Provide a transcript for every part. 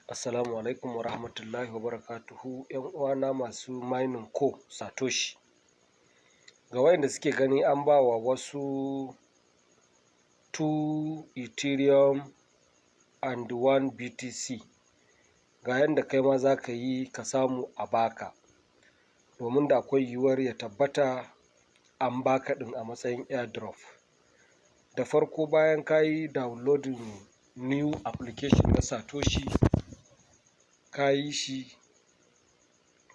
Assalamu alaikum wa rahmatullahi wa barakatuhu, 'yan uwana masu mining ko Satoshi. Ga wayanda suke gani an ba wa wasu 2 Ethereum and 1 BTC, ga yanda kai ma za ka yi ka samu a baka, domin da akwai yiwuwar ya tabbata an baka ɗin a matsayin airdrop. Da farko, bayan ka yi downloading new application na Satoshi, ka yi shi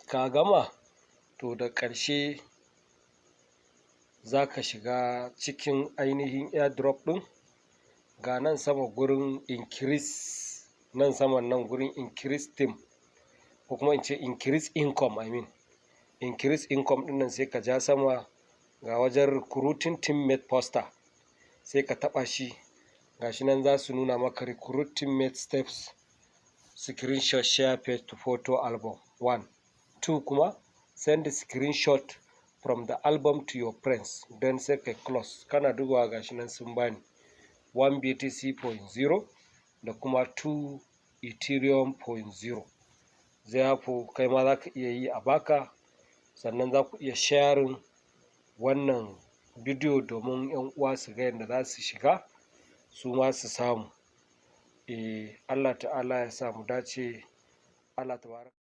ka gama, to da ƙarshe za ka shiga cikin ainihin airdrop ɗin. Ga nan sama gurin increase, nan saman nan gurin increase team, ko kuma in ce increase income, I mean increase income ɗin nan, sai ka ja sama, ga wajen recruiting teammate poster, sai ka taɓa shi. Gashi nan za su nuna maka recruit teammate steps: screenshot, share page to photo album 1, 2 kuma send the screenshot from the album to your friends. Then sai kai close. Kana dubawa, gashi nan sun bani 1 BTC point 0 da kuma 2 Ethereum point 0. Therefore, kai ma za ka iya yi a baka. Sannan za ku iya sharing wannan bidiyo domin 'yan uwa su ga yadda za su shiga su ma su samu. Eh, Allah Ta'ala ya sa mu dace. Allah tabaraka.